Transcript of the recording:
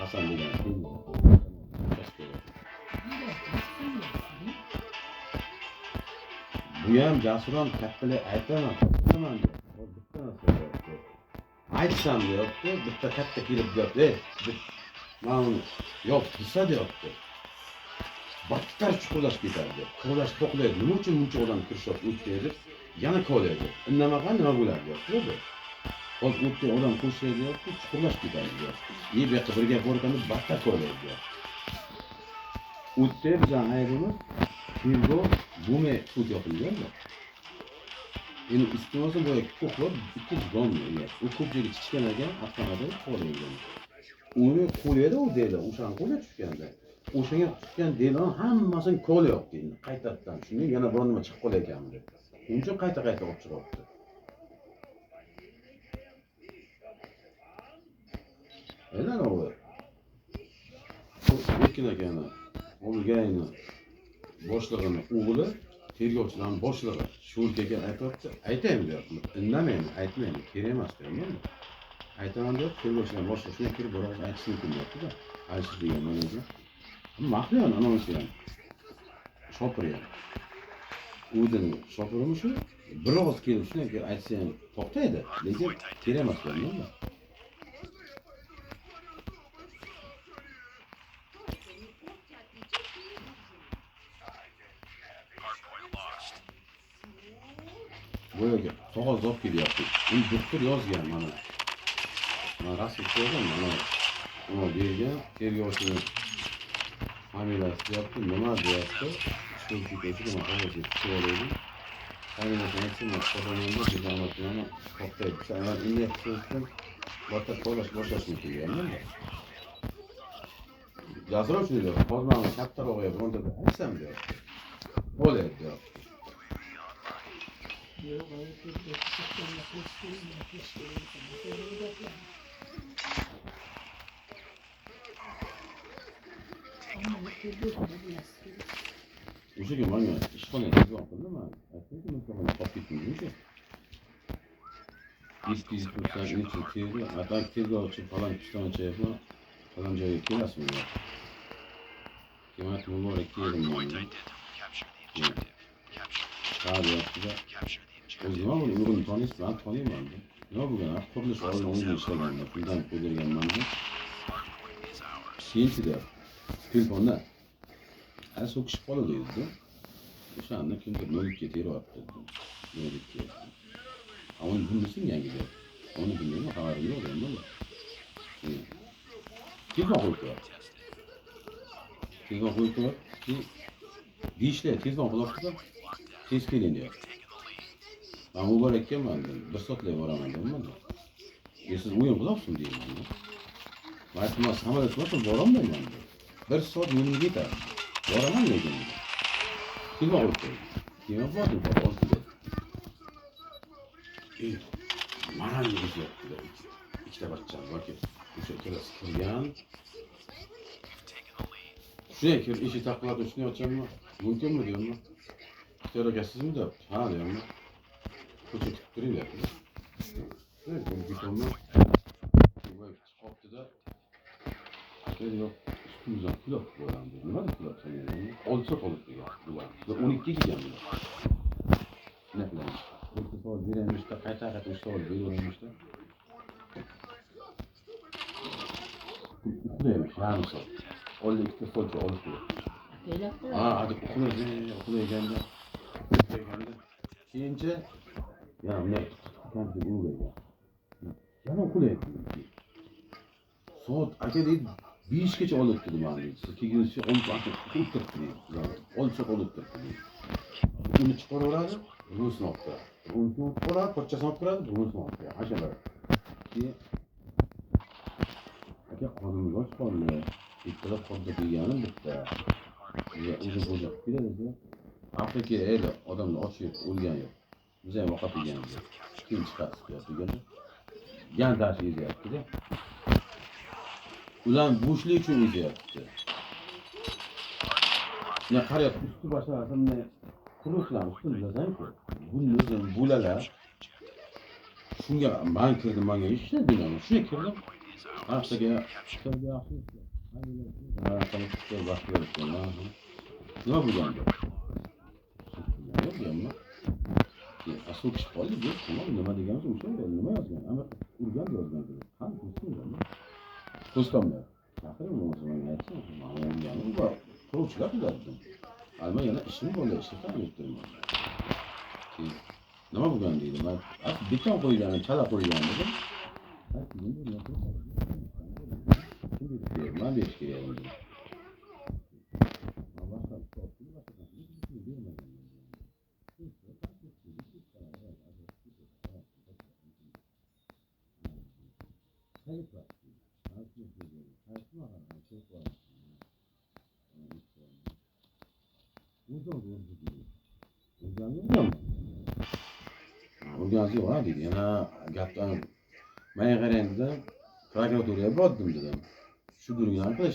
Hasan degan bu ham Jasur ham kattalar aytaman, aytaman deyapti. Bitta narsa deyapti. Aytsam deyapti, bitta katta kelib deyapti, mana uni yo'q desa deyapti. Battar chuqurlashib ketadi deyapti. Kovlash to'qlaydi. Nima uchun buncha odam kirishyapti o'tga deb yana kovlaydi. Indamagan nima bo'ladi deyapti. Hozir o'tga odam qo'shiladi deyapti, chuqurlashib ketadi deyapti. Bu yoqqa bir gap bor ekan deb battar kovlaydi deyapti. O'tda bizning aybimiz tergov bo'lmay sud yopilganda. Endi iltimosim boya ko'plab bitta jigonni u ko'p joyga chichgan ekan, avtomobil qo'ygan. Uni qo'lida u deydi, o'shani qo'lga tushganda. O'shanga tushgan deloni hammasini ko'lyapti endi qaytadan. Shunga yana biron nima chiqib qolar deb. Uning uchun qayta-qayta olib chiqyapti. Endi u. Erkin akani, O'lgayni boshlig'ini o'g'li tergovchilarning boshlig'i Sho'rkaga aytyapti, aytaymi deyapti. Indamaymi, aytmaymi, kerak emas deyapman. Aytaman deyapti, tergovchilar boshlig'i shunga kirib bir og'iz aytish mumkin deyapti-da. Aytish degan mana Mahliyon anonsi ham. Shopir ham. O'zini shopirimi shu? Bir og'iz kelib shunday kelib aytsa ham to'xtaydi, lekin kerak emas deyapman. Boyagi qog'oz olib kelyapti. Uni doktor yozgan mana. Mana rasm qo'ygan, mana uni bergan tergovchini familiyasi deyapti, nima deyapti? Shu mana qog'ozga tushib oladi. Familiyasini aytsa, man topaman deb qilaman, to'xtaydi. Agar endi so'zdan battar kovlash boshlash mumkin deyapman. Jasur shunday deyapti. Hozir mana kattarog'iga bironta aytsam deyapti. Bo'ladi deyapti. Yo'q, O'sha kun manga ishxonaga telefon qildi, man aytdimki, mikrofonni qolib ketdingizmi? Yetti yuz keldi, atan tergovchi falon pistonchayevni falon joyga kelasizmi deyapti. Keyin muborak keldim. Ha deyapti-da. O'zi nima bo'ldi? Uyg'unni taniysiz, man taniyman. Nima bo'lgan? Qurilish oldin o'zim ishlaganman, puldan qo'ydirganman. Keyinchi deyapti. Telefonda ha so'kishib qoldi deydi. O'shanda kimdir 02 teryapti. 02. Ha uni bilmasang yangi deyapti. Uni bilmayman, xabarim yo'q deyman. Telefon qo'yib qo'yapti. Telefon qo'yib qo'yapti. Deyishlar telefon qilyapti-da. Tez keling deyapti. Man muborak ekanman dedim. Bir soatlab boraman deyman. Siz o'yin qilyapsizmi deyman. Man aytdim, samolyot bo'lsa borolmayman dedim. Bir soat yo'limga yetadi. Boraman lekin. Telefon qo'yib qo'ydi. Keyin bordim, oltida. Mana ezyapti-da. Ikkita bachcham borki, o'sha ikkalasi kirgan. Shunday kirib eshik taqilladi, shunday ochammi? Mumkinmi deyapman. Ixtiyor aka sizmi deyapti. Ha deyapman. Ko'cha kutib turing deyapti. Shunday bo'lib ketyapman. Chiqyapti-da. Aka yo'q, ustimizdan kulyapti bular dedi. Nima deb kulyapsan dedim. 6 soat olib degan bular. Bular 12 ga kelgan bular. Nima qilamiz? Bitta savol beramizda, qayta-qayta o'sha savol beraveramizda. Uxlaymiz yarim soat. Oldin ikkita stolcha olib qo'yadi. Ha, hadi uxlaydi, uxlayganda. Uxlayganda. Keyinchi yana bunday kompyuter uxlaygan. Yana uxlaydi. Soat aka deydi 5 gacha olib turdi mani deydi. Siz kelgunizcha olib turibdi deydi. 6 soat olib turibdi deydi. Uni chiqaraveradi, bunisini olib kiradi. Unisini olib kiradi, pochchasini olib kiradi, bunisini olib kiradi. Ana shunaqa. Keyin aka qornimiz och qoldi. Ertalab qoldi deganim bitta. O'zi xo'ja qilib keladi desa, Afrika edi, odamlar och yeb o'lgan yo'q. Biz ham ovqat yeganmiz. Keyin chiqasiz deganda yana dars ezyapti-da. Ular bo'shlik uchun ezyapti. Shunday qarayapti, usti boshlari bunday quruqlar ustini bilasan-ku. Buni o'zini bo'lalar. Shunga man kirdim, menga hech narsa demayman. Shunga kirdim. Ishlarga yaxshi. Nima bo'lgan bu? Yo'q, so'kishib qoldik, yo'q, tamom, nima deganimiz o'sha, nima yozgan? Ama urgan yozgan. Qani ko'rsin, ko'rsam chaqiring, bo'lmasa menga aytsin. Mana urgani bor. Quruvchilar dedim. Alma yana ishim bo'ldi, ishlatam deb. Keyin nima bo'lgan deydi. Man beton qo'yganim, chala qo'ygan dedim. Kim berib kerak? Man berish kerak dedim. Urganisi yo'q, ha, deydi. Yana gapdan menga qarang dedim. Prokuraturaga bordim dedim. Shu gurunglarni qilish